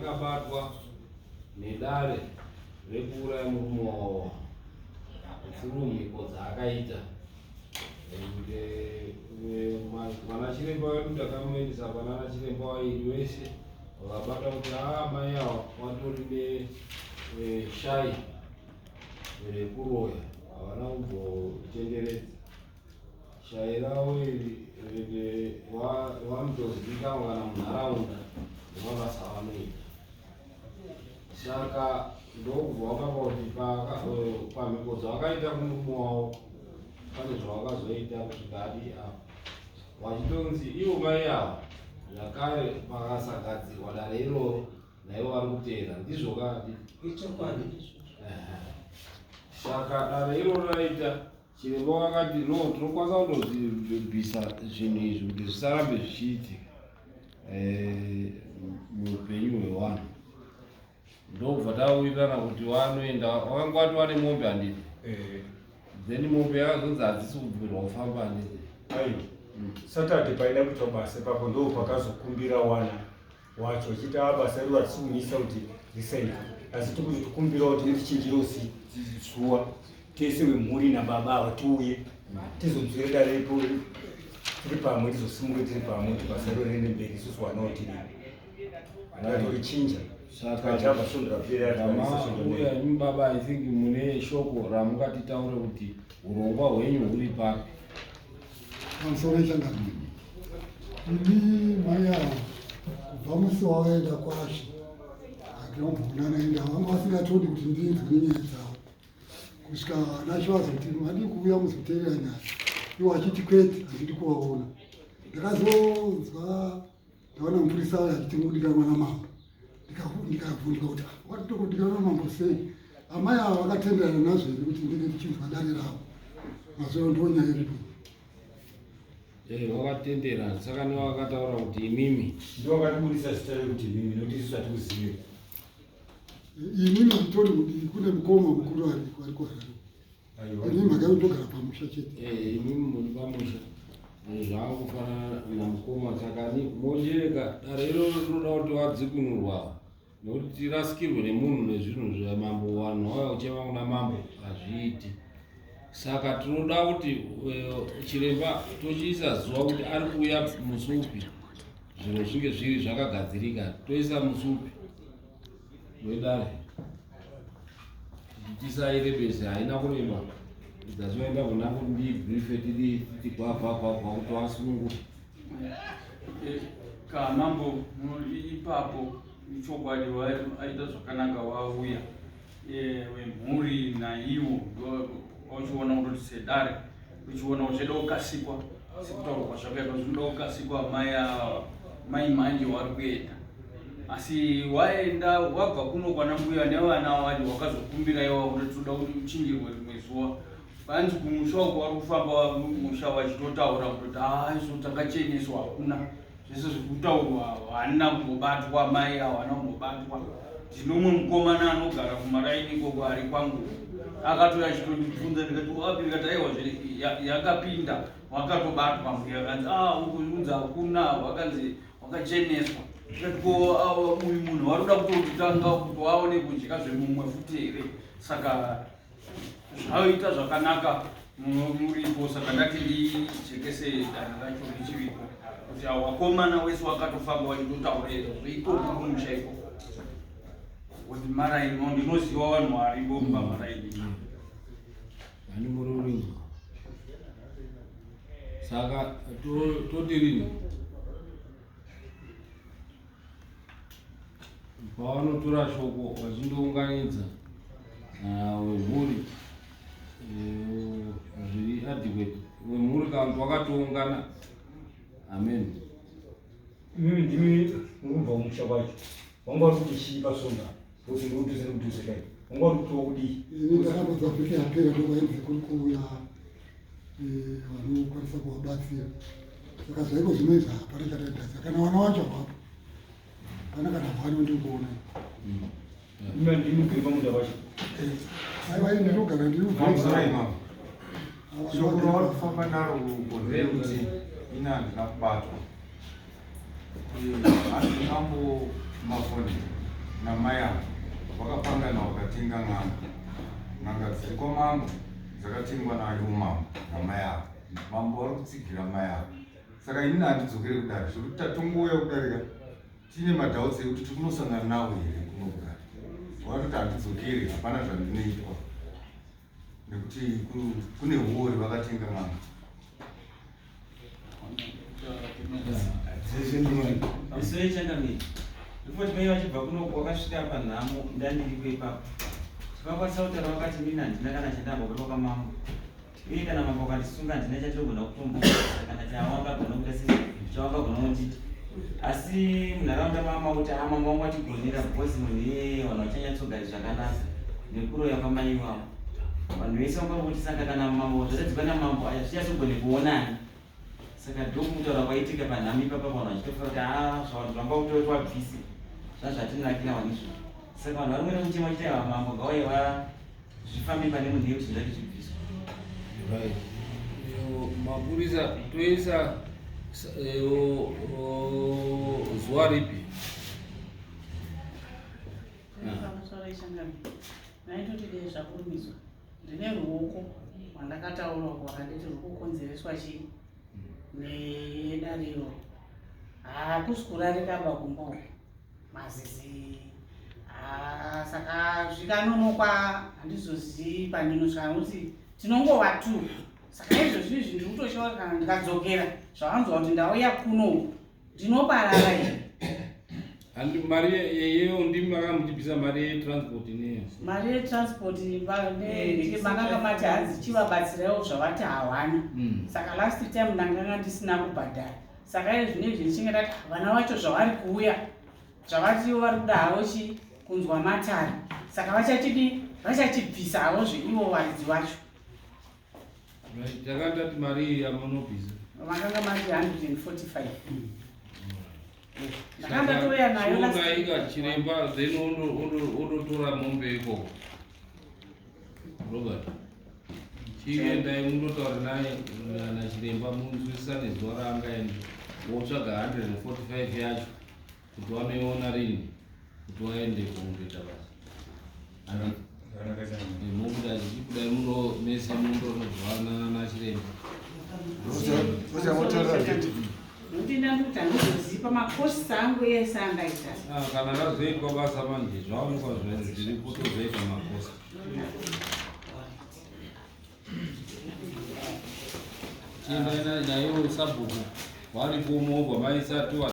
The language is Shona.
Akabatwa nedare rekuuraya murume wavo through mhiko dzaakaita. And vana chiremba vedu takamuendesa panana chiremba vairi vese vakabata kuti haa mai ava vatori neshai rekuroya, havana kumbotenderedza shai ravo iri. Ende vanotozivikanwa kana munharaunda nemabasa avanoita. Saka ndokubva wakapa kuti pamhiko dzavakaita kumurume wavo pane zvavakazoita kusvika adi apa vachitonzi ivo mai ava zvakare pakasagadzirwa dare iroro naivo vari kuteera. Ndizvo kadi? Ichokwadi. Saka dare iroro raita chiremba wakati no, tinokwanisa kutozvibvisa zvinhu izvi kuti zvisarambe zvichiitika muupenyu hwevanhu. Ndokubva tawirirana kuti wanoenda wakanga wati wane mombe, handiti? Then mombe yakazonzi hadzisi kubvirwa kufamba, handiti? Ai, Saturday paida kuitwa basa ipapo ndo pakazokumbira wana wacho achiti a basa iro hatisi kumisa kuti risaitwe, asi tikuti tikumbirawo kuti tichinjirewo zuva, tese vemhuri nababa ava tiuye tizonzwira darepo tiri pamwe, tizosimuke tiri pamwe kuti basa iro riende mberi. Isusu wanawo tiri ngatorichinja. Saka jamba svondo rapera tikaisa svondo Uya imi baba, I think mune shoko ramungatitaure kuti urongwa hwenyu huri papi? Pamusoro yechangamire, ini mai ava kubva musi wavaenda kwashe handinombonana, ende vanga vasingatodi kuti ndinzwe nenyaya dzavo kusvika nacho vazoti madii kuuya muzoteerera nyaya, iwo achiti kwete, handidi kuvaona. Ndakazonzwa ndaona mupurisa uyo achiti mudikanwa namambo, ndikavhunduka kuti watokodikanwa namambo sei? Amai ava vakatenderana nazvo here kuti ndinge ndichinzwa dare ravo mazuva? Ndo nyaya iripo. Wakatendera. Saka nevakataura kuti imimi Ndo vakatibudisa zita rekuti imimi, nokuti isusu hatikuzive. Inini nditori mudiki, kune mukoma mukuru ariko, ari kuHarare. Ini mhaka yekundogara pamusha chete. Imimi muri pamusha, zvakufanana namukoma. Saka mochereka dare iroro rinoda kuti wadzikunurwa, nekuti tirasikirwe nemunhu nezvinhu zvamambo, vanhu vauya kuchema kuna mambo, hazviiti. Saka tinoda kuti chiremba tochiisa zuva kuti ari kuuya musi upi, zviro zvinge zviri zvakagadzirika. Toisa musi upi wedare? Tisairebese, haina kureba. Dzazoenda kuna kuti ndibrife tidi titi gwagwagwagwa kuti wasunungura. Kamambo ipapo ichokwadi aita zvakanaka wauya wemhuri naiwo wachiona kutoti sedare uchiona kuti zveda kukasikwa sekutaurwa kwazvakaitwa, zvinoda kukasikwa. Mai ava, mai manje wari kuenda, asi waenda wabva kuno kwana mbuya nevana wacho wakazokumbira iwa kuti toda kuti uchinjirwe rimwe zuva. Vanzi kumusha uko vari kufamba musha vachitotaura kutoti haa, isu takacheneswa, hakuna zvese zvekutaurwa, haana kumbobatwa, mai hawana kumbobatwa. Ndinomwe mukomana anogara kumaraini ikoko ari kwangu, akatouya achitondibvunza, ndikati wapi? Ndikati aiwa, yakapinda, wakatobatwa mbuya. Akanzi a uku unzi hakuna, wakanzi wakacheneswa. Ndikati ko uyu munhu wari kuda kutotanga kuti waone kudya zvemumwe futi here? Saka zvaita zvakanaka muripo. Saka ndati ndijekese dare racho richiripo kuti wakomana wese wakatofamba wachitotaura izvozvo ikoko kumusha ikoko kuti maraini ndinoziva vanhu varipo pamaraini. Vani mururingo. Saka toti rini pavanotora shoko vachindounganidza wemhuri zviri adequate wemhuri, kana kuti wakatoungana? Amen. Imimi ndimi murikubva kumusha kwacho, wanga uri kuti chii pasonda? Kuti ndikudhuze nekudhuze kai, wanga uri kuti wokudii? Ini ndakambodza vhiki yapera ndokwainzi kuri kuuya vanokwanisa kuvabatsira. Saka zvaiko zvinoizvi hapana chataitaisa, kana vana wacho havapo, pana kana hwani ndiri kuona. Imi ndimi mugere pamunda pacho? Aiwa, ini ndinogara ndiri. Shoko ravari kufamba naro uko nderekuti ini handina kubatwa. Asi mambo mafoni. Namai ava vakapangana vakatenga n'anga. N'anga dziri kwamambo dzakatengwa nayo mambo namai ava. Mambo vari kutsigira mai ava. Saka inini handidzokere kudare zvekuti tatongouya kudarika tine madoubts ekuti tiri kunosangana nawo here kuno kudare. Vakatoti handidzokere, hapana zvandinoitwa nekuti kune huori vakatenga n'anga. Pamusoro yechangamire, ndifoti mai vachibva kuno wakasvika panhamo ndandiriko ipapo. Chivakwanisa kutaura vakati mina handina kana chandambobatwa kwamambo. Uye kana mambo akandisunga handina chandinogona kutomboita kana chawangagona kuita sei chawangagona kunditi. Asi munharaunda mama kuti ah mambo wangu atigonera because munhu iyeye vanhu vachanyatsogara zvakanaka nekuroya kwamai ivavo. Vanhu vese vanga kuti saka kana mambo zvatadzikwa namambo aya zvichatsogone kuonani. Saka ndokutaura kwaitika panhamo ipapa vanhu vachitofara kuti haa zvavanhu zvanga kutoti wabvise zvazvatinakira vanhu izvozvo. Saka vanhu vari kuenda kuchema vachiti aiwa mambo ngauye zvifambe pane munhu yekuti zvacho zvibviswe. Right. Mapurisa toisa zuva ripi? Pamusoro ichangamire. Naitoti dei zvakurumidzwa. Ndine ruoko rwandakataura uko vakanditi ruri kukonzereswa chii nedariro. Hakusi kurarika ba kumba uko. Mazizi. Ah, saka zvikanonokwa handizozivi pandinosvika nokuti tinongova two. Saka izvozvi izvi ndiri kutoshaura kana ndikadzokera zvavanzwa kuti ndauya kuno uku ndinoparara ini. Handi mari yeyo ndimi makanga muchibvisa mari yetransport neyo. Mari yetransport makanga mati hanzi chivabatsiraiwo zvavati hawana. Saka last time ndanganga ndisina kubhadhara. Saka izvi zvinezvi ndichinge ndati vana vacho zvavari kuuya zvavati vari kuda havo chi kunzwa matare. Saka vachachidi vachachibvisa havo zveivo varidzi vacho. Right, takandati mari iyi yamunobvisa. Makanga mati 145. Ndakanga touya nayo last Chiona chiremba then onotora mombe ikoko. Robert. Chiendai mundotaura naye nachiremba munzwisisane zuva raangaenda. Wotsvaga 145 yacho kuti wanoiona rini kuti waende kundoita basa. Handiti? Mobuda chichikudai muno mese mundonozwana nachiremba. Ndinda ndikuti handizozipa makosi angu ese andaita. Ah, kana razoitwa basa manje zvaonekwa zviri kutozoita makosi. Chiendai nayo sabhuku varipo movha maisati.